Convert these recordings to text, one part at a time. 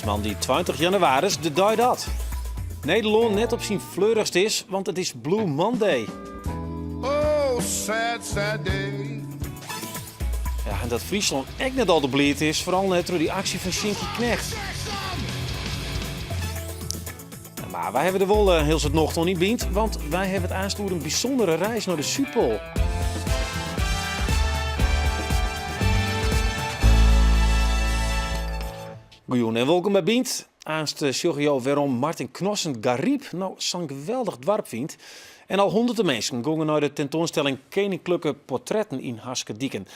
It is moandei 20 jannewaris, de dei dat Nederlân net op syn fleurichst is, want it is Blue Monday. Oh, sad, sad day. Ja, en dat Fryslân ek net al te bliid is, foaral net troch dy aksje fan Sjinkie Knegt. Mar wy hawwe der wol eh, hiel soad nocht oan yn Bynt, want wy hawwe it aanst oer in bysûndere reis nei de Súdpoal. Goejûn en wolkom by Bynt. Aanst eh, sjogge jo wêrom Martin Cnossen Garyp no sa'n geweldich doarp fynt. En al hûnderten minsken gongen nei de tentoanstelling Keninklike Portretten yn Haskerdiken.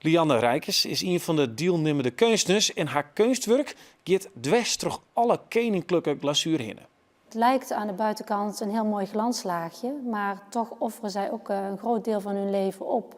Lianne Rijkers is ien fan de dielnimmende keunstners en har keunstwurk giet dwers troch alle keninklike glazuer hinne. Het lijkt aan de buitenkant een heel mooi glanslaagje, maar toch offeren zij ook eh, een groot deel van hun leven op.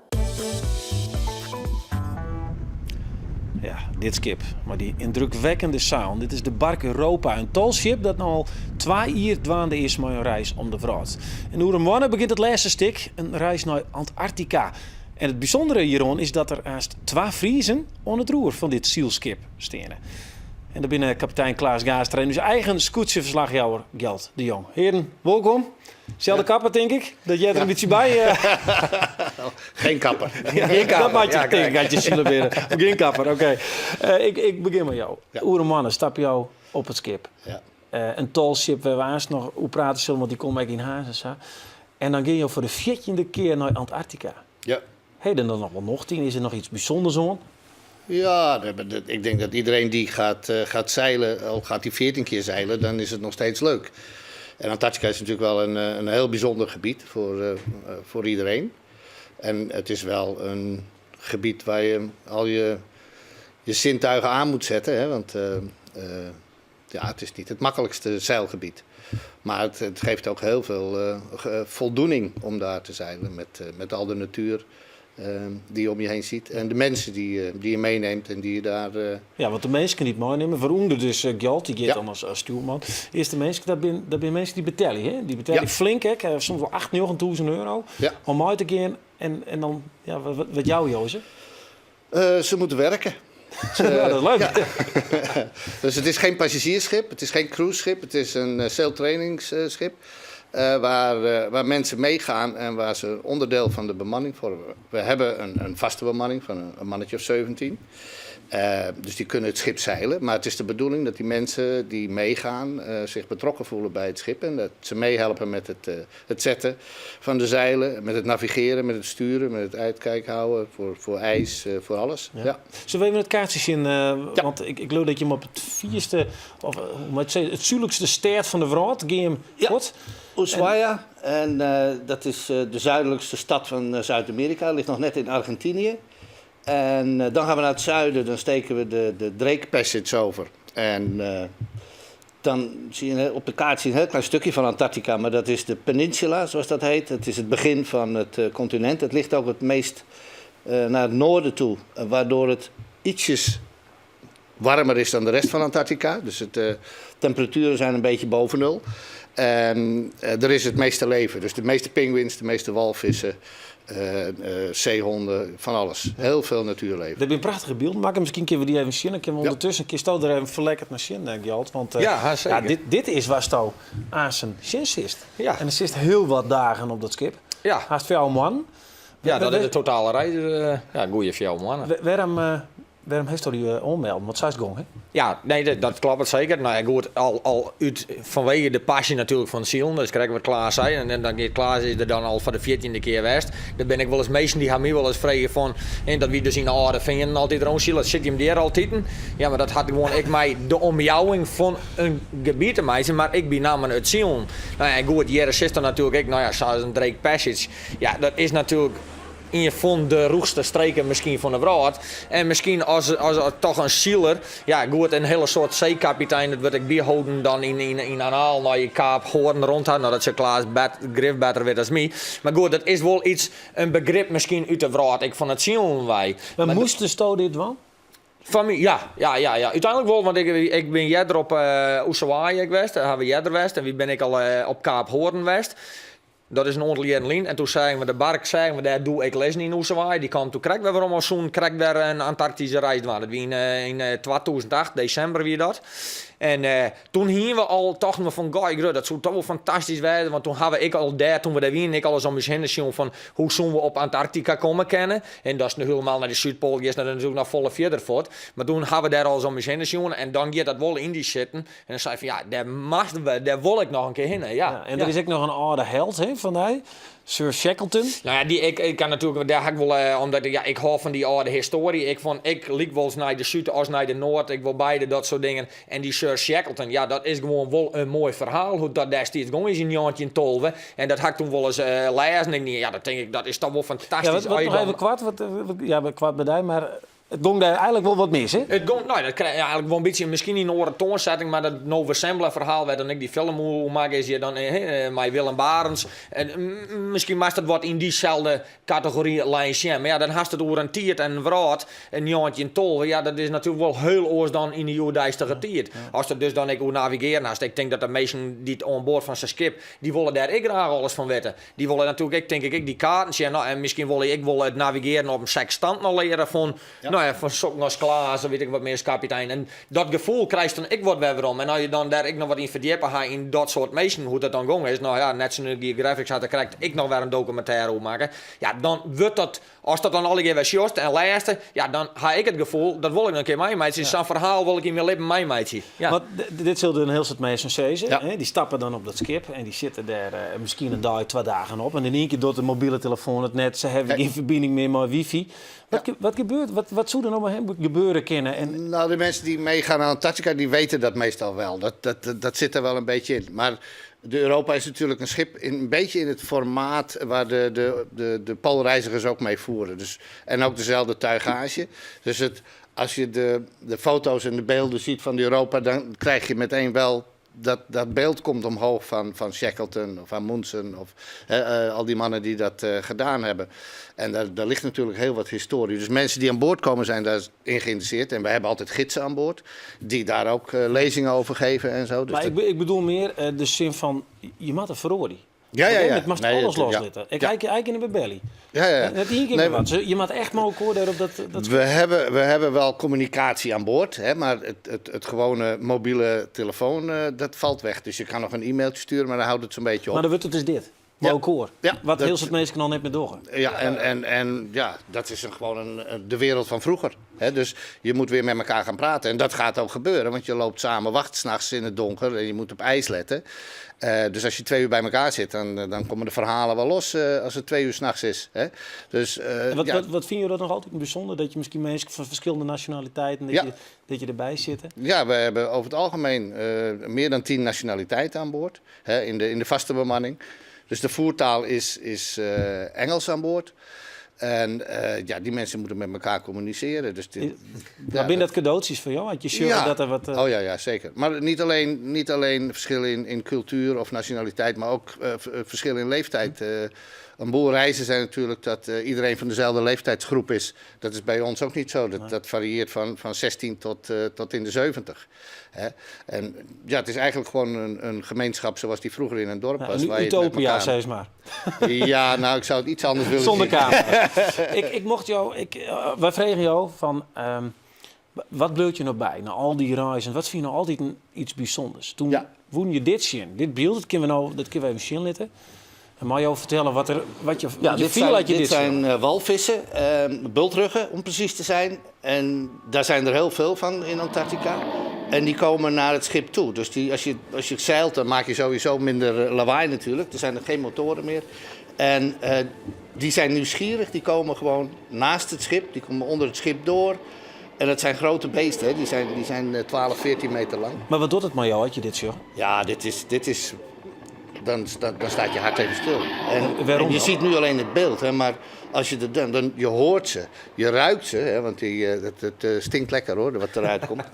Ja, dit skip mei dy yndrukwekkende seilen. Dit is de Bark Europa, in tallship dat no al twa jier dwaande is mei in reis om de wrâld. En oer in moanne begjint it lêste stik, in reis nei Antarktika. En it bysûndere hjiroan is dat der aanst twa Friezen oan it roer fan dit sylskip steane. En dat binne kapitein Klaas Gaastra en ús eigen skûtsjeferslachjouwer Gjalt de Jong. Hearen, wolkom. Selde kapper, tink ik. Dat heart der in bytsje by. Geen kapper. Ja, Geen kapper. Dat moat je Ja, tinke, kijk. as je sile binne. Gjin kapper, oké. Ik begjin mei jo. Ja. Oer in moanne stappe jo op it skip. Ja. In tallship wêr't we aanst noch oer prate sille, want dy komme ek yn Harns en sa. En dan gean jo foar de fjirtjinde kear nei Antarktika. Ja. Ha je der dan noch wol nocht yn? Is der noch iets bysûnders oan? Ja, ik denk dat iedereen die gaat zeilen, al gaat hij 14 keer zeilen, dan is het nog steeds leuk. En Antarctica is natuurlijk wel een heel bijzonder gebied voor iedereen. En het is wel een gebied waar je al je zintuigen aan moet zetten. Hè, want ja, het is niet het makkelijkste zeilgebied. Maar het geeft ook heel veel voldoening om daar te zeilen met al de natuur die je om je heen ziet. En de mensen die je meeneemt en die je daar... Ja, want de minsken dy't meinimme, wêrûnder dus Gjalt, dy giet dan as stjoerman. Earste minsken, dat binne minsken dy't betelje, hè? Dy betelje flink ek, soms wol acht, 9000 euro om mei te gean. En dan, ja, wat jouwe jo se? Ze moeten werken. Ja, dat is leuk. Ja. Dus het is geen passagiersschip, het is geen cruiseschip, het is een zeiltrainingsschip. Waar mensen meegaan en waar ze onderdeel van de bemanning vormen. We hebben een vaste bemanning van een mannetje of 17. Dus die kunnen het schip zeilen. Maar het is de bedoeling dat die mensen die meegaan zich betrokken voelen bij het schip. En dat ze meehelpen met het zetten van de zeilen, met het navigeren, met het sturen, met het uitkijk houden voor ijs, voor alles. Ja. Ja. Zullen we even het kaartje zien? Ja. Want ik geloof dat je hem op het vierste, of hoe moet ik zeggen, het zuidelijkste stêd fan de wrâld, gean hem Ja. fuort. Ushuaia, en dat is de zuidelijkste stad van Zuid-Amerika, ligt nog net in Argentinië. En dan gaan we naar het zuiden, dan steken we de Drake Passage over. En dan zie je op de kaart zie je een heel klein stukje van Antarctica, maar dat is de peninsula, zoals dat heet. Het is het begin van het continent. Het ligt ook het meest naar het noorden toe, waardoor het ietsjes warmer is dan de rest van Antarctica. Dus de temperaturen zijn een beetje boven nul. En er is het meeste leven. Dus de meeste pinguïns, de meeste walvissen, zeehonden, van alles. Heel veel natuurleven. Dat zijn prachtige beelden. Maak hem misschien kunnen we die even zien. Dan kunnen we Ja. ondertussen een keer er even verlekkerd naar zien, Gjalt. Want Ja, ha, zeker. ja, dit is waar sto aan zijn zin zit. Ja. En er zit heel wat dagen op dat schip. Ja. Haast 4 man. Ja, dat is de totale reis. Ja, goeie 4 mannen. Waarom heeft u die oanmelden? Want zij is gong, hè? Ja, nee, dat klopt zeker. Nou ja, goed, al uit, vanwege de passie natuurlijk van het zielen. Dus krijgen we Klaas zei. En dan gaat Klaas is er dan al voor de 14e keer west. Daar ben ik wel eens meesten die hebben mij wel eens vregen van. En dat we dus in de oude vingen altijd rondzielen. Zit je hem daar altijd in? Ja, maar dat had gewoon ik mij de omjouwing van een gebied te maken. Maar ik ben namelijk het zielen. Nou ja, goed, hier zit er natuurlijk ik. Nou ja, zoals een Drake Passage. Ja, dat is natuurlijk een van de roegste streken misschien van de wereld. En misschien als toch een zieler, ja goed, een hele soort zeekapitein, dat word ik bijhouden dan in Anaal naar je Kaap Hoorn rond had. Nou, dat ze Klaas Grif beter weet als mij. Maar goed, dat is wel iets, een begrip misschien uit de wereld, ik van het zielen wij. Maar Maar moest de sto dit wel? Van mij, ja, ja, ja, ja. Uiteindelijk wel, want ik ben eerder op Ushuaia geweest, daar hebben we eerder geweest. En wie ben ik al op Kaap Hoorn geweest. Dat is een aantal jaren lien. En toen zeiden we de bark, zeiden we, daar doe ik les in Ushuaia. Die kwam toen krijg we weer om als zoen, krijg weer een Antarctische reis doen. Dat was in 2008, december wie dat. En toen hiene we al, tochten we fan goh, grut, dat soe toch wol fantastysk wêze, want toen hawwe we ek al dêr, toen we dêr wiene, ek al ris om ús hinne sjoen fan hoe soene we op Antarktika komme kinne. En datst no hielendal nei de Súdpoal giest, dan natuerlik noch folle fierder fuort. Mar toen hawwe we dêr al ris om ús hinne sjoen en dan giet dat wol yn dy sitten. En dan sei fan ja, dêr moatte we, dêr wol ik noch in kear hinne, ja. Ja, en der is ek noch in âlde held hè, fan dy, Sir Shackleton. Nou ja, dy, ik, ik kan natuerlik, dêr ha ik wol, eh, omdat ik, ja, ik hâld fan dy âlde histoarje. Ik fan, ik lykwols nei de Súd as nei de Noard, ik wol beide dat soart dingen. En dy Sir Shackleton, ja, dat is gewoan wol in moai ferhaal, hoe't dat destiids gong is yn 1912. En dat ha ik toen wol ris eh, lêzen. Ik, ja, dat tink ik, dat is toch wol fantastysk. Ja, wat, wat noch even koart, wat, ja, koart by dy, mar It gong dêr eigenlik wol wat mis, hè? It gong, no, dat krij, ja, eigenlik wol in bytsje, miskien yn in oare toansetting, mar dat Nova Zembla ferhaal wêr't dan ek dy film oer makke is, hjir dan, eh, mei Willem Barentsz. En miskien moatst it wat yn dyselde kategory lein sjen. Mar ja, dan hast it oer in tiid en in wrâld, in 1912, ja, dat is natuerlik wol hiel oars dan yn de hjoeddeistige tiid. Ast it dus dan ek oer navigearen hast. Ik tink dat de minsken dy't oan board fan sa'n skip, dy wolle dêr ek graach alles fan witte. Dy wolle natuerlik ek, tink ik, ek dy kaarten sjen. No, en miskien wolle dy ek wol it navigearen op in sekstant noch leare fan, no ja, fan sokken as Klaas of wit ik wat mear as kapitein. En dat gefoel krijst dan ek wat wer werom. En as je dan dêr ek noch wat yn ferdjippe ha yn dat soart minsken, hoe't dat dan gong is, no ja, National Geographic hat der krekt ek noch wer in dokumintêre oer makke. Ja, dan wurdt dat Ast dat dan allegear wer sjochst en lêst, ja, dan ha ik it gefoel, dat wol ik noch in kear meimeitsje. Sa'n ferhaal wol ik yn myn libben meimeitsje. Ja. Want dit sil in hiel soad minsken sizze, hè? Dy stappe dan op dat skip en dy sitte dêr miskien in dei, twa dagen op. En yn ien kear docht de mobile telefoan it net, se hawwe gjin ferbining mear mei wifi. Wat, wat gebeurt, wat, wat soe der no mei him gebeure kinne? En Nou, de mensen die meegaan naar Antarctica, die weten dat meestal wel. Dat, dat, dat zit er wel een beetje in. Maar De Europa is natuurlijk een schip in, een beetje in het formaat waar de, de, de, de poolreizigers ook mee voeren. Dus, en ook dezelfde tuigage. Dus het, als je de, de foto's en de beelden ziet van de Europa, dan krijg je meteen wel dat, dat beeld komt omhoog van, van Shackleton of Amundsen of uh, al die mannen die dat uh, gedaan hebben. En daar, daar ligt natuurlijk heel wat historie. Dus mensen die aan boord komen zijn daarin geïnteresseerd. En wij hebben altijd gidsen aan boord die daar ook uh, lezingen over geven en zo. Dus maar ik, ik bedoel meer uh, de zin van, je moet er verrorie. Ja, ja, ja. Het mag nee, alles loslitte. Ik kijk eigenlijk in de belly. Ja, ja. Net één keer nee, wat. Je moet echt maar ook daarop dat, dat we, hebben, we hebben wel communicatie aan boord, hè, maar het, het, het gewone mobiele telefoon, uh, dat valt weg. Dus je kan nog een e-mailtje sturen, maar dan houdt het zo'n beetje op. Maar dan wordt het dus dit. Ja. Ook Ja, Wat dat, heel soort mensen al net meer doggen. Ja, en, en, en ja, dat is een, gewoon een, de wereld van vroeger. Hè? Dus je moet weer met elkaar gaan praten. En dat gaat ook gebeuren, want je loopt samen wacht s'nachts in het donker en je moet op ijs letten. Uh, dus als je 2 uur bij elkaar zit, dan, dan komen de verhalen wel los uh, als het 2 uur s'nachts is. Hè? Dus, uh, wat, ja. wat, wat vind je dat nog altijd bijzonder? Dat je misschien mensen van verschillende nationaliteiten, dat, ja. je, dat je erbij zit? Ja, we hebben over het algemeen meer dan 10 nationaliteiten aan boord, hè, in, de, in de vaste bemanning. Dus de voertaal is, is Engels aan boord. En uh, ja, die mensen moeten met elkaar communiceren. Dus dit, maar binnen dat cadeautjes voor jou? Had je shirt ja. dat er wat... Uh... Oh ja, ja, zeker. Maar niet alleen, niet alleen verschillen in, in cultuur of nationaliteit, maar ook uh, verschillen in leeftijd. Uh, een boel reizen zijn natuurlijk dat iedereen van dezelfde leeftijdsgroep is. Dat is bij ons ook niet zo. Dat, dat varieert van, van 16 tot, tot in de 70. Hè? En ja, het is eigenlijk gewoon een, een gemeenschap zoals die vroeger in een dorp ja, was. Een waar je utopia, elkaar... zeg maar. Ja, nou, ik zou het iets anders willen Zonder zien. camera. ik, ik mocht jou, ik, uh, wij vregen jou van, um, wat bleef je nou bij? Na al die reizen, wat vind je nou altijd een, iets bijzonders? Toen ja. woen je dit zien, dit beeld, dat kunnen we nou, dat kunnen we even zien laten. En mag jou vertellen wat, er, wat je, ja, wat je dit viel zijn, uit je dit dit zijn uh, walvissen, uh, bultruggen om precies te zijn. En daar zijn er heel veel van in Antarctica. En die komen naar het schip toe. Dus die, als, je, als je zeilt, dan maak je sowieso minder lawaai natuurlijk. Er zijn er geen motoren meer. En uh, die zijn nieuwsgierig, die komen gewoon naast het schip. Die komen onder het schip door. En dat zijn grote beesten, hè. Die zijn, die zijn 12, 14 meter lang. Maar wat doet het met jou, had je dit zo? Ja, dit is, dit is dan, dan, dan staat je hart even stil. En, Waarom en je dan? ziet nu alleen het beeld, hè, maar als je er dan, dan, je hoort ze, je ruikt ze, hè, want die, het, het stinkt lekker hoor, wat eruit komt.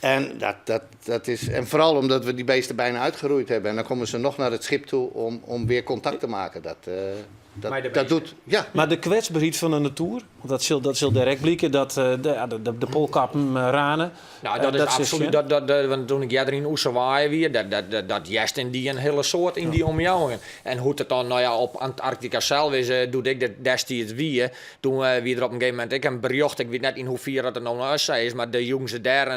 En, dat, dat, dat is, en vooral omdat we die beesten bijna uitgeroeid hebben. En dan komen ze nog naar het schip toe om, om weer contact te maken. Dat, uh, dat, dat doet. Ja. Maar de kwetsbaarheid van de natuur, want dat zal, dat zal direct blijken, dat de, de, de, de poolkappen uh, ranen. Nou, dat is dat absoluut. Dat, dat, dat, want toen ik jij er in Ushuaia weer, dat, dat, dat, dat juist in die een hele soort in die omjouwingen. En hoe het dan nou ja, op Antarctica zelf is, uh, doet ik dat destijds. doedestiids wie, Toen wie der op in gegeven momint ek in berjocht, ik wit net yn hoefier dat it no noch sa is, mar dêr joegen se dêr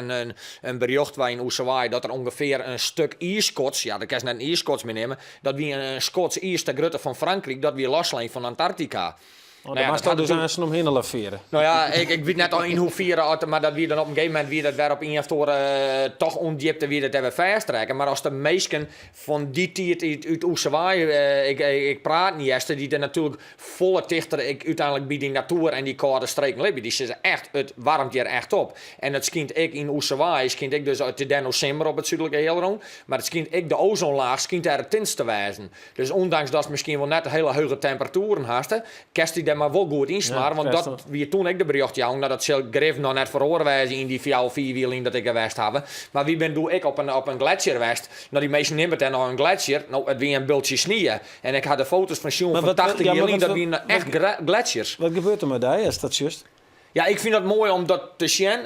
in berjocht wei yn Ushuaia dat der ûngefear in stik iiskots, ja dat kinst net in iiskots mear neame, dat wie in skots iis ter grutte fan Frankryk, dat wie loslein fan Antarktika. Oh, dêr moatst dus aansten omhinne lavere. No ja, ik wit net yn hoefier oft, mar dat wie dan op in gegeven momint wie dat wer op ien of oare toch ûndjipte wie dat dêr wer fêstrekke. Mar as de minsken fan dy tiid út Ushuaia ik praten hearste, dy't der natuerlik folle tichter ek úteinlik by dy natoer en dy kâlde streken libje. Dy sizze echt, it waarmt hjir echt op. En it skynt ek yn Ushuaia, skynt ek dus, it is dêr no simmer op it súdlike healrûn, mar it skynt ek de ozonlaach skynt dêr it tinst te wêzen. Dus ûndanks datst miskien wol net hiele hege temperatueren hast, kinst dy dêr mar wol goed ynsmarre, want dat wie toen ek de berjochtjouwing. No dat sil grif noch net feroare wêze yn dy fjouwer, fiif jier lyn dat ik der west hawwe. Mar wy binne doe ek op in gletsjer west. No dy minsken neame it dêr noch in gletsjer. No it wie in bultsje snie. En ik ha der foto's fan sjoen fan 80 jier lyn, dat wiene echt gletsjers. Wat gebeurt der mei dy ast dat sjochst? Ja, ik fyn dat moai om dat te sjen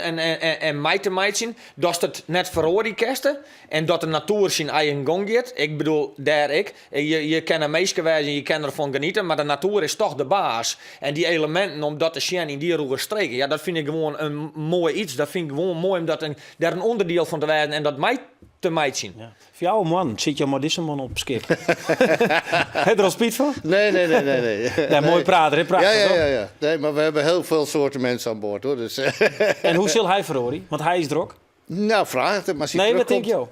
en mei te meitsjen. Datst it net feroarje kinst en dat de natoer syn eigen gong giet. Ik bedoel, dêr ek. Je kinne minske wêze en je kinne derfan geniete, mar de natoer is toch de baas. En dy eleminten, om dat te sjen yn dy rûge streken, ja, dat fyn ik gewoan in moai iets. Dat fyn ik gewoan moai om dat dêr in ûnderdiel fan te wêzen en dat mei te meitsjen. 4 moannen sit jo mei dizze man op skip. Hat er al spyt fan? Nee, nee, nee, nee. Nee, nee moai prater, hè? Prachtich, ja, ja, ja, ja. Nee, maar we hebben heel veel soorten mensen aan boord, hoor. Dus, En hoe sil hy feroarje? Want hy is drok. Nou, vraag het maar. Nee, wat tinke jo?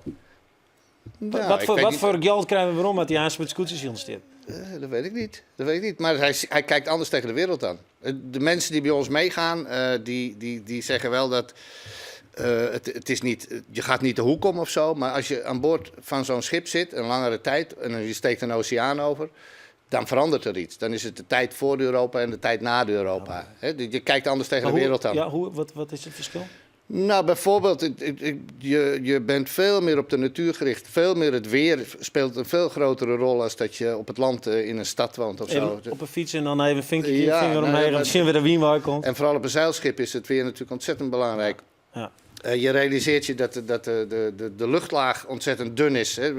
Nou, wat foar Gjalt krije we werom as hy aanst mei it skûtsjesilen stiet? Dat weet ik niet. Dat weet ik niet. Maar hij kijkt anders tegen de wereld aan. De mensen die bij ons meegaan, die zeggen wel dat het is niet, je gaat niet de hoek om of zo, maar als je aan boord van zo'n schip zit, een langere tijd, en je steekt een oceaan over, dan verandert er iets. Dan is het de tijd voor de Europa en de tijd na de Europa. Ja. Je kijkt anders tegen de wereld aan. Ja, wat is het verschil? Nou, bijvoorbeeld, je bent veel meer op de natuur gericht. Veel meer het weer speelt een veel grotere rol als dat je op het land in een stad woont of zo. Op een fiets en dan even een vinkje, ja, vinger omheen, nou, zien we de wien komt. En vooral op een zeilschip is het weer natuurlijk ontzettend belangrijk. Ja. Je realiseert je dat, dat de luchtlaag ontzettend dun is. Hè.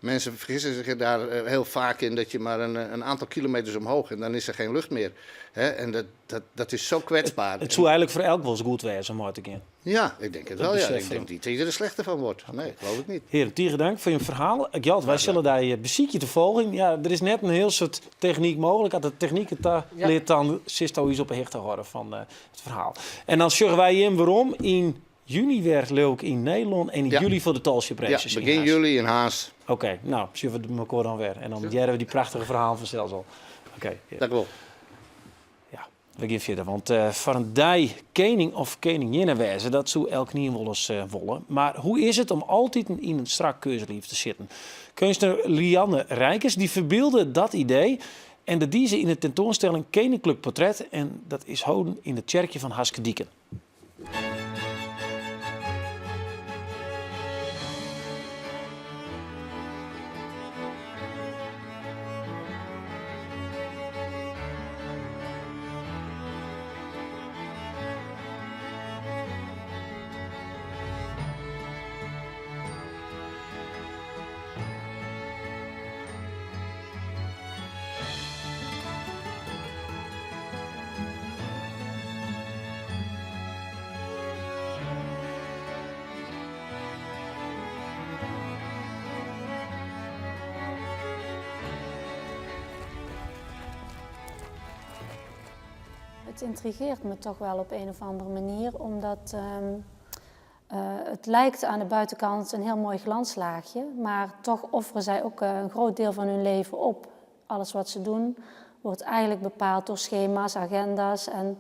Mensen vergissen zich daar heel vaak in dat je maar een aantal kilometers omhoog en dan is er geen lucht meer. Hè? En dat is zo kwetsbaar. Het zou eigenlijk voor elk wel eens goed wezen om uit te gaan. Ja, ik denk het wel. Ja. Ik denk niet dat je er slechter van wordt. Nee, geloof ik niet. Heren, tige dank voor je verhaal. Gjalt, wij zullen daar je beziekje te volgen. Ja, er is net een heel soort techniek mogelijk. Als de techniek het daar leert, dan zit al iets op de hechte horen van het verhaal. En dan zullen wij hem waarom in juni weer leuk in Nederland en in juli voor de Tall Ship Races. Ja, begin juli in Harns. Oké, okay, nou, zien we elkaar dan weer. En dan jaren we die prachtige verhaal vanzelf al. Oké. Okay, ja. Dank u wel. Ja, we gaan verder, want voor een dij koning of koninginne wezen, dat zou elk niet wel eens wollen. Maar hoe is het om altijd in een strak keurslijf te zitten? Kunstenaar Lianne Rijkers die verbeelde dat idee en dat die ze in de tentoonstelling Koninklijk Portret en dat is houden in het kerkje van Haskerdiken. Het intrigeert me toch wel op een of andere manier, omdat het lijkt aan de buitenkant een heel mooi glanslaagje, maar toch offeren zij ook een groot deel van hun leven op. Alles wat ze doen wordt eigenlijk bepaald door schema's, agenda's en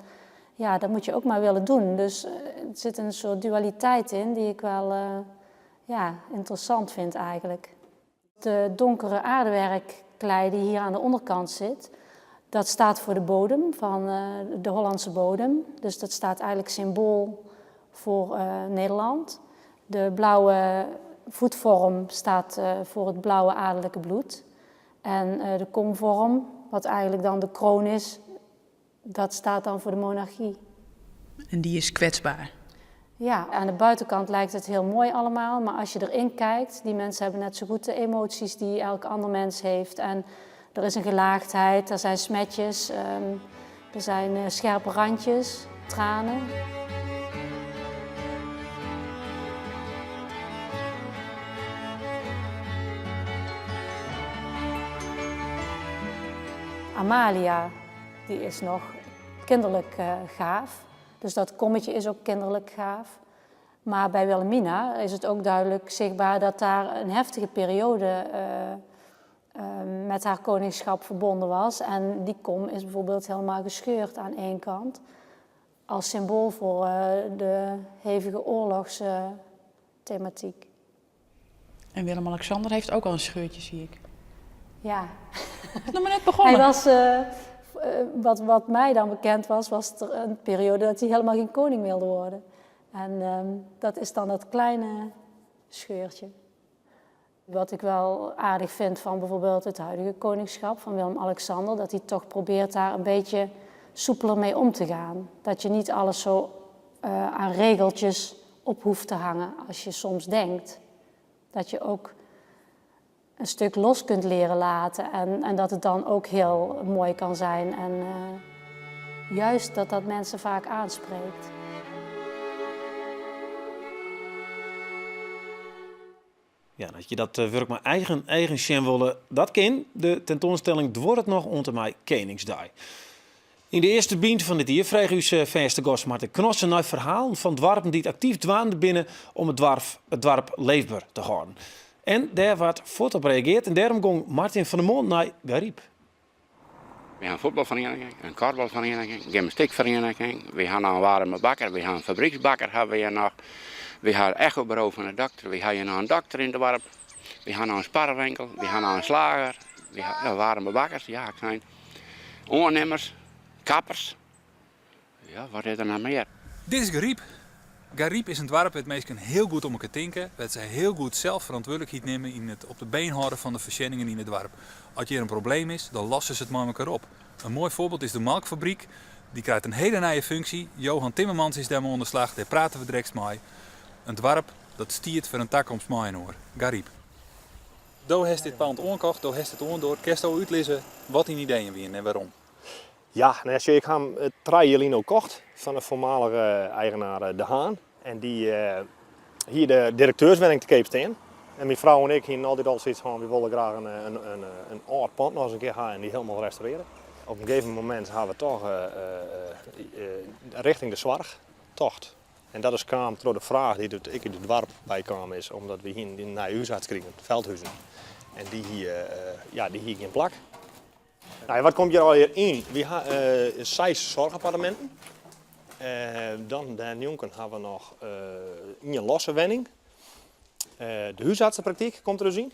ja, dat moet je ook maar willen doen. Dus er zit een soort dualiteit in die ik wel interessant vind eigenlijk. De donkere aardewerkklei die hier aan de onderkant zit, dat staat voor de bodem van de Hollandse bodem. Dus dat staat eigenlijk symbool voor Nederland. De blauwe voetvorm staat voor het blauwe adellijke bloed. En de komvorm, wat eigenlijk dan de kroon is, dat staat dan voor de monarchie. En die is kwetsbaar? Ja, aan de buitenkant lijkt het heel mooi allemaal, maar als je erin kijkt, die mensen hebben net zo goed de emoties die elk ander mens heeft. En er is een gelaagdheid, er zijn smetjes. Er zijn eh, scherpe randjes, tranen. Amalia, die is nog kinderlijk eh, gaaf. Dus dat kommetje is ook kinderlijk gaaf. Maar bij Wilhelmina is het ook duidelijk zichtbaar dat daar een heftige periode eh, met haar koningschap verbonden was. En die kom is bijvoorbeeld helemaal gescheurd aan één kant. Als symbool voor eh, de hevige oorlogsthematiek. En Willem-Alexander heeft ook al een scheurtje, zie ik. Ja. Nog maar net begonnen. Hij was, eh, wat mij dan bekend was, was er een periode dat hij helemaal geen koning wilde worden. En dat is dan dat kleine scheurtje. Wat ik wel aardig vind van bijvoorbeeld het huidige koningschap van Willem-Alexander, dat hij toch probeert daar een beetje soepeler mee om te gaan. Dat je niet alles zo aan regeltjes op hoeft te hangen als je soms denkt. Dat je ook een stuk los kunt leren laten en dat het dan ook heel mooi kan zijn. En juist dat dat mensen vaak aanspreekt. Ja, dat je dat wurk mar eigen eagen sjen wolle, dat kin. De tentoanstelling duorret noch oant en mei Keningsdei. Yn de earste Bynt fan dit jier frege ús fêste gast Martin Cnossen nei ferhalen fan doarpen dy't aktyf dwaande binne om it doarp leefber te hâlden. En dêr waard fuort op reageard en dêrom gong Martin fan 'e moarn nei Garyp. Wy ha in fuotbalferiening, in kuorbalferiening, in gymnastykferiening, wy ha noch in waarme bakker, wy ha in fabryksbakker ha wy hjir noch, wy ha it echoburo fan de dokter, wy ha hjir noch in dokter yn it doarp, wy ha noch in sparwinkel, wy ha noch in slager, wy ha no waarme bakkers, ja, ik sein, oannimmers, kappers, ja, wat is der noch mear? Dit is Garyp. Garyp is in doarp wêr't minsken hiel goed om elkoar tinke, wêr't se hiel goed sels ferantwurdlikheid nimme yn it op de been hâlden fan de foarsjenningen yn it doarp. As hjir in probleem is, dan losse se it mei elkoar op. In moai foarbyld is de molkfabryk. Dy krijt in hiele nije funksje. Johan Timmermans is dêrmei oan de slach, dêr prate we drekst mei. In doarp dat stiet foar in takomst mei-inoar. Garyp. Do hast dit pand oankocht, do hast it oandoard. Kinsto útlizze wat dyn ideeën wienen en wêrom? Ja, no ja, sjoch, ik ha him trije jier lyn al kocht fan de foarmalige eigenaar De Haan. En dy hie de direkteurswenning te keap stean. En myn frou en ik hienen altyd al sayts fan, wy wolle graach in âld pand noch ris in kear ha en dy hielendal restaurearje. Op in gegeven momint ha we toch richting de soarch tocht. En dat is kaam troch de fraach dy't ek út it doarp wei kaam is, omdat wy hienen in nije húsarts krigen, Veldhuizen. En dy hie, ja, dy hie gjin plak. Nou, wat komt hjir allegear yn? Wy ha seis soarchapparteminten. Dan dêrnjonken ha we noch ien losse wenning. De húsartsepraktyk komt der dus yn.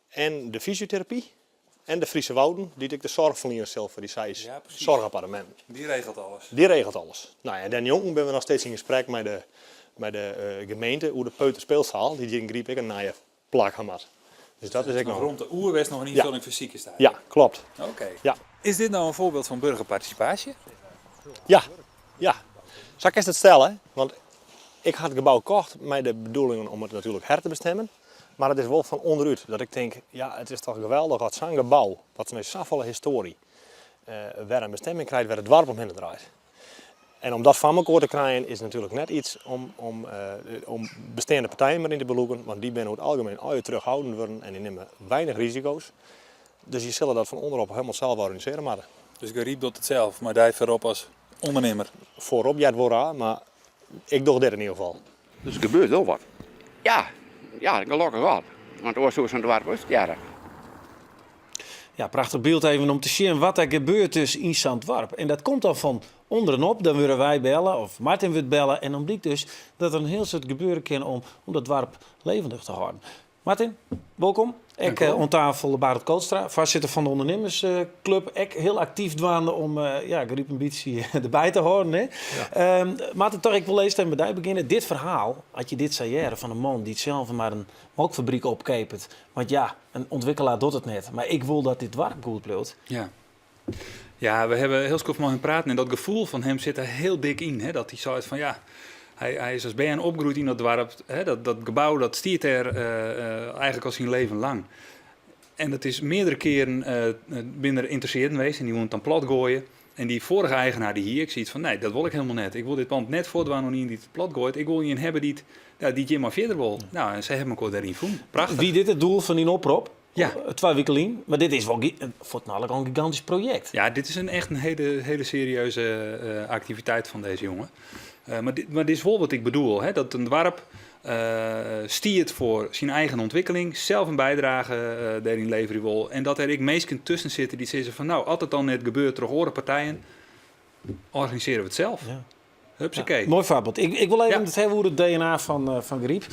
En de fysioterapy. En de Friese Wouden, dy't ek de soarch ferliene sil foar dy seis soarchapparteminten. Dy regelt alles? Dy regelt alles. Nou ja, dêrnjonken binne we noch steeds yn gesprek mei de gemeente oer de peuterspeelzaal, dy't hjir yn Garyp ek in nije plak ha moat. Dus dat is ek noch. Romte oer west noch in ynfolling foar sikestêd. Ja, kloppet. Oké. Ja. Is dit no in foarbyld fan burgerpartisipaasje? Ja, ja. Sa kinst it stelle, want ik ha it gebou kocht mei de bedoeling om it natuerlik her te bestimmen, mar it is wol fan ûnderút dat ik tink, ja, it is toch geweldich dat sa'n gebou, wat mei safolle histoarje, wer in bestemming krijt wêr't it doarp omhinne draait. En om dat foar mekoar te krijen is natuerlik net iets om besteande partijen mar yn te belûken, want dy binne oer it algemeen allegear terughoudend wurden en dy nimme weinich risiko's. Dus je sille dat fan ûnderop helemaal sels organisearje moatte. Dus Garyp docht it sels, mei dy foarop as ûndernimmer? Foarop heart wol raar, mar ik doch dit yn ieder gefal. Dus der gebeurt wol wat. Ja, ja, gelokkich wol. Want oars soe sa'n doarp útstjerre. Ja, prachtich byld even om te sjen wat der gebeurt dus yn sa'n doarp. En dat komt dan fan ûnderen op, dan wurde wy belle of Martin wurdt belle en dan blykt dus dat der in hiel soad gebeure kin om dat doarp levendig te hâlden. Martin, wolkom. Ek oan tafel Barend Kootstra, foarsitter fan de ûndernimmersklup. Ek hiel aktyf dwaande om ja, Garyp in bytsje derby te hâlden. Hè? Ja. Martin, toch, ik wol earst even by dy begjinne. Dit ferhaal, as je dit sa hearre fan in man dy't sels mar in molkfabryk opkeapet. Want ja, in ûntwikkelaar docht it net. Mar ik wol dat dit doarp goed bliuwt. Ja. Ja, we hawwe hiel skoft mei him praten en dat gefoel fan him sit der hiel dik yn. Hè? Dat hy seit fan ja, hy is as bern opgroeid yn dat doarp. Hè? Dat gebou dat stiet dêr eigenlik al syn leven lang. En dat is meardere kearen binne der ynteressearden west en dy woene it dan plat goaie. En dy foarige eigenaar dy hie ek sayts fan, nee, dat wol ik hielendal net. Ik wol dit pand net fuortdwaan oan ien dy't it plat goait. Ik wol ien hawwe dy't, ja, dy't hjir mei fierder wol. Nou, en sy hawwe mekoar dêryn fûn. Prachtich. Wie dit it doel fan dyn oprop? Ja. Twa wiken lyn. Mar dit is wol fuortendalik al in gigantysk projekt. Ja, dit is in echt in hiele, hiele serieuze eh, aktiviteit fan dizze jonge. Eh, mar, dit, mar dit is wol wat ik bedoel, hè, dat in doarp eh, stiet foar syn eigen ûntwikkeling, sels in bydrage eh, dêryn leverje wol. En dat der ek minsken tusken sitte dy't sizze fan nou, as it dan net gebeurt troch oare partijen, organisearje we it sels. Ja. Hupsakee. Ja, moai foarbyld. Ik, ik wol even Ja. it hawwe oer it DNA fan, eh, fan Garyp.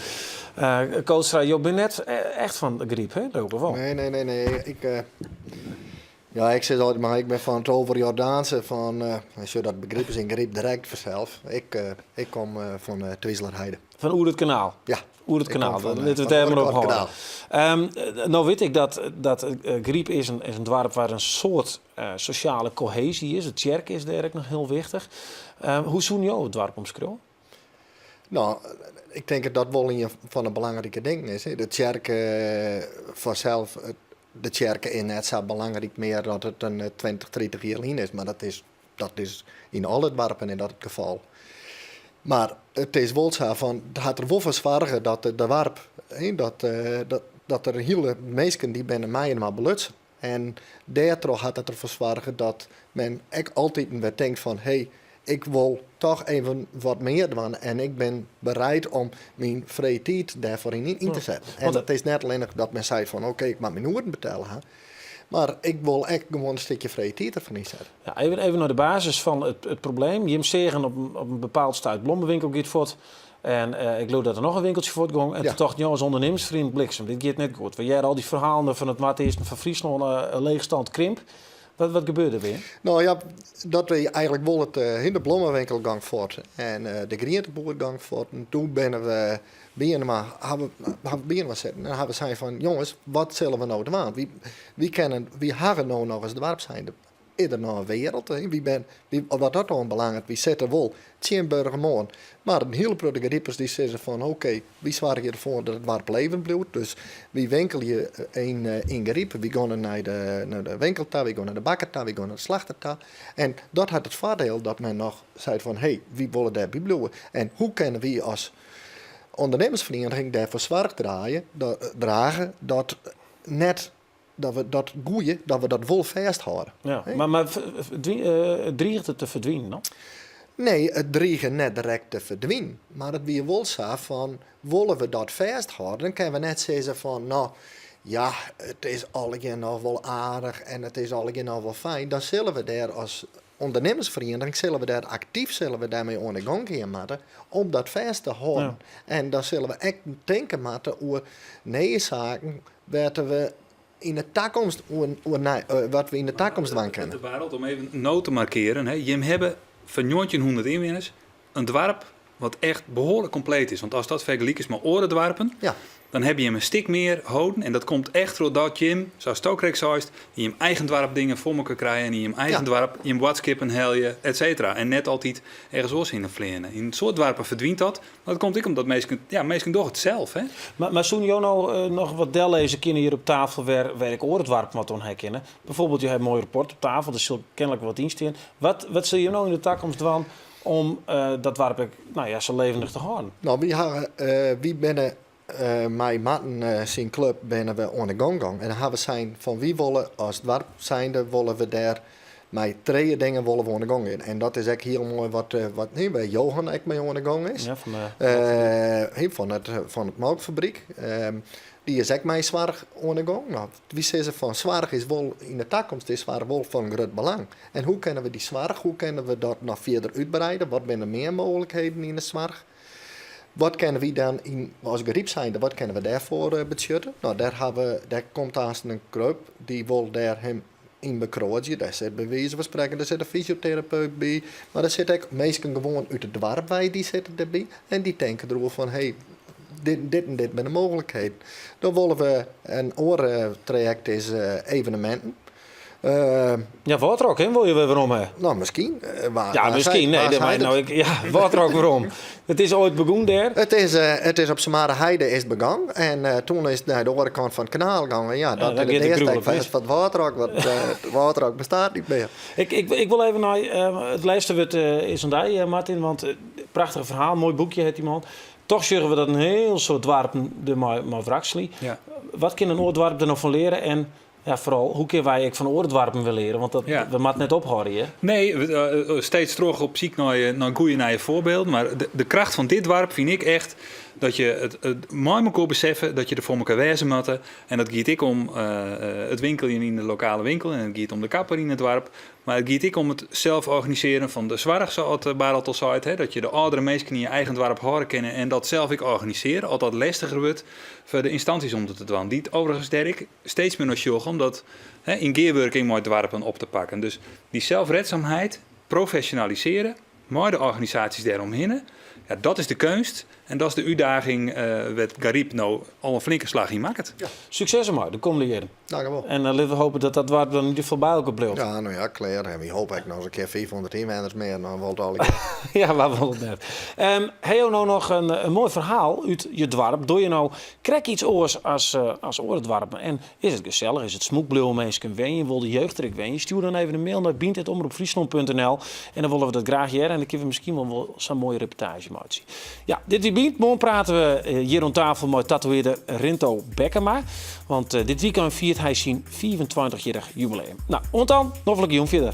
Eh Kootstra, jo binne net eh, echt fan Garyp, hè? Leau wol. Nee, nee, nee, nee. Ik, eh, ja, ik sis altyd mar, ik bin fan it Overjordaanse, fan, eh, sjoch, dat begripe se yn Garyp direkt fansels. Ik, eh, ik kom eh, fan uh, Twizelerheide. Fan oer it kanaal? Ja. Oer it Ik kanaal, kom fan, dan eh, litte we fan it dêr mar op de oare hâlde. kant Um, no wit ik dat, dat eh, Garyp is in, is in doarp wêr't in soad eh, sosjale koheezje is. De tsjerke is dêr ek noch hiel wichtich. Um, hoe soene jo it doarp omskriuwe? No, ik tink dat dat wol ien fan de belangrike dingen is. De tsjerke eh, fansels, de tsjerke is net sa belangryk mear dat it in 20, 30 jier lyn is, mar dat is, dat is yn alle doarpen yn dat it gefal. Mar it is wol sa fan, it hat der wol foar soarge dat de doarp, hè, dat, eh, dat, dat der hiele minsken dy binne mei-inoar belutsen. En dêrtroch hat it derfoar soarge dat men ek altiten wer tinkt fan hé, ik wol toch even wat mear dwaan en ik bin bereid om myn frije tiid dêrfoar yn, yn te setten. En dat is net allinnich dat men seit fan oké, ik moat myn oeren betelle ha, mar ik wol ek gewoan in stikje frije tiid derfoar ynsette. Ja, even, even nei de basis fan it, it probleem. Jim seagen op in, op in bepaald stuit blommewinkel giet fuort. En eh, ik leau dat der noch in winkeltsje fuortgong. En Ja. toen tocht jo as ûndernimmersfreon bliksem, dit giet net goed. We hearre al dy ferhalen fan it noardeasten fan Fryslân, eh, leechstand, krimp. Wat, wat gebeurde der by? No ja, dat wie eigentlik wol it, uh, de blommewinkel gong fuort en uh, de grienteboer gong fuort. En doe binne we byinoar, hawwe we byinoar sitten en hawwe we sein fan jonges, wat sille we no dwaan? Wy, wy, kinne, wy hawwe no noch as doarp zijnde is der noch in wereld. Wy bin, wy, wat dat oanbelanget, wy sitte wol tsjin Burgum oan. Mar in hiele protte Garipers dy sizze fan oké, wy soargje derfoar dat it doarp leven bliuwt. Dus wy winkelje yn, yn Garyp. Wy geane nei de, nei de winkel ta, wy geane nei de bakker ta, wy geane nei de slachter ta. En dat hat it foardiel dat men noch seit fan hé, wy wolle dêrby bliuwe. En hoe kinne wy as ûndernimmersferieniging dêrfoar soarch draaie, drage dat net dat we dat goeie, dat we dat wol fêsthâlde. Ja, mar, mar driget it te ferdwinen dan? Nee, it drige net direkt te ferdwinen. Mar it wie wol sa fan, wolle we dat fêsthâlde, dan kinne we net sizze fan, no, ja, it is allegear noch wol aardich en it is allegear noch wol fijn. Dan sille we dêr as ûndernimmersferiening, sille we dêr aktyf sille we dêrmei oan de gong gean moatte om dat fêst te hâlden. En dan sille we ek tinke moatte oer nije saken wêr't we yn de takomst oer, oer nei, eh, wat we yn de takomst dwaan kinne. De wereld, om even no te markearen, hè, jim hawwe fan 1900 ynwenners in doarp wat echt behoarlik kompleet is. Want ast dat fergelikest mei oare doarpen, Ja. dan hawwe jim in stik mear holden. En dat komt echt trochdat jim, sa asto krekt seist, yn jim eigen doarp dingen foar mekoar krije en yn jim eigen doarp jim boadskippen helje, et cetera. En net altyd ergens oars hinne fleane. Yn in soad doarpen ferdwynt dat. Mar dat komt ek omdat minsken, ja, minsken dogge it sels. Hè? Mar, mar soene jo no eh, noch wat dellizze kinne hjir op tafel wêr, wêr ek oare doarpen wat oan ha kinne? Bijvoorbeeld, jo hawwe in moai rapport op tafel, der sil kenlik wat yn stean. Wat, wat sil jo no yn de takomst dwaan om eh, dat doarp ek nou ja, sa levendig te hâlden? No, wy, hawwe, eh, wy binne eh, mei Marten eh, syn klup binne we oan de gong gong. En dan hawwe we sein fan wy wolle as doarp zijnde wolle we dêr mei trije dingen wolle we oan de gong gean. En dat is ek hiel moai wat, eh, wat nee, wêr Johan ek mei oan de gong is. Ja, fan de, Eh, fan it, fan it molkfabryk. Ehm, dy is ek mei soarch oan de gong. No, wy sizze fan soarch is wol yn de takomst is soarch wol fan grut belang. En hoe kinne we dy soarch, hoe kinne we dat noch fierder útbreide? Wat binne der mear mooglikheden yn de soarch? Wat kinne wy dan yn, as Garyp zijnde, wat kinne we dêrfoar eh, betsjutte? No, dêr, hawwe, dêr komt aanst in klup dy wol dêr him yn bekroadzje. Dêr sit by wize fan sprekken, dêr sit in fysioterapeut by, mar der sitte ek minsken gewoan út it doarp wei, dy sitte derby en dy tinke deroer fan hé, dit, dit en dit binne de mooglikheden. Dan wolle we in oar trajekt is eh, eveneminten. Ja, Wâldrock, hè, wol je wer werom ha? No, miskien. Wa, ja, miskien. Nee, dat mei nou ik, ja, Wâldrock werom. It is oait begûn dêr. It is op Sumarreheide is it begûn. En toen is it nei de oare kant fan it kanaal gongen. Ja, dat is it earste ek fan Wâldrock, want Wâldrock bestiet net mear. Ik wol even nei it lêste wurd is oan dy, Martin, want prachtich ferhaal, moai boekje hat dy man. Toch sjogge we dat in hiel soad doarpen der mei wrakselje. Wat kin in oar doarp der no fan leare en ja, foaral, hoe kinne wy ek fan oare doarpen wer leare? Want dat, Ja. we moatte net ophâlde hjir. Nee, steeds troch op syk nei goede nije foarbylden. Mar de kracht fan dit doarp fyn ik echt dat je it mei mekoar beseffe dat je der foar mekoar wêze moatte. En dat giet ek om it winkeljen yn de lokale winkel en it giet om de kapper yn it doarp. Mar it giet ek om it sels organisearjen fan de soarch, sa't Bareld al seit. Hè, dat je de âldere minsken yn je eigen doarp hâlde kinne en dat sels ek organisearje. As dat lestiger wurdt foar de ynstânsjes om dat te dwaan. Dy't overigens dêr ek steeds mear nei sjogge om dat yn gearwurking mei doarpen op te pakken. Dus dy zelfredzaamheid professionalisearje mei de organisaasjes dêromhinne, ja, dat is de keunst en dat is de útdaging wêr't Garyp no al in flinke slach yn makket. Sukses dermei de kommende jierren. Dankjewol. En litte we hoopje dat dat doarp dan yn ieder gefal by elkoar bliuwt. Ja, no ja, klear. En wy hoopje ek noch ris in kear 500 ynwenners mear, dan wol it allegear. Ja, wa wol it net. Ha jo no noch in moai ferhaal út je doarp? Dogge je no Krekt iets oars as oare doarpen. En is it gesellich, is it smûk, bliuwe minsken wenjen, wol de jeugd der ek wenjen? Stjoer dan even in mail nei bynt@omropfryslân.nl en dan wolle we dat graach hearre en dan kinne we miskien wol sa'n moaie reportaazje meitsje. Ja, dit wie Bynt. Moarn prate we hjir oan tafel mei tatoeëarder Rinto Bekkema. Want dit wykein fiert hy syn 25-jierrich jubileum. No, oant dan, noflike jûn fierder.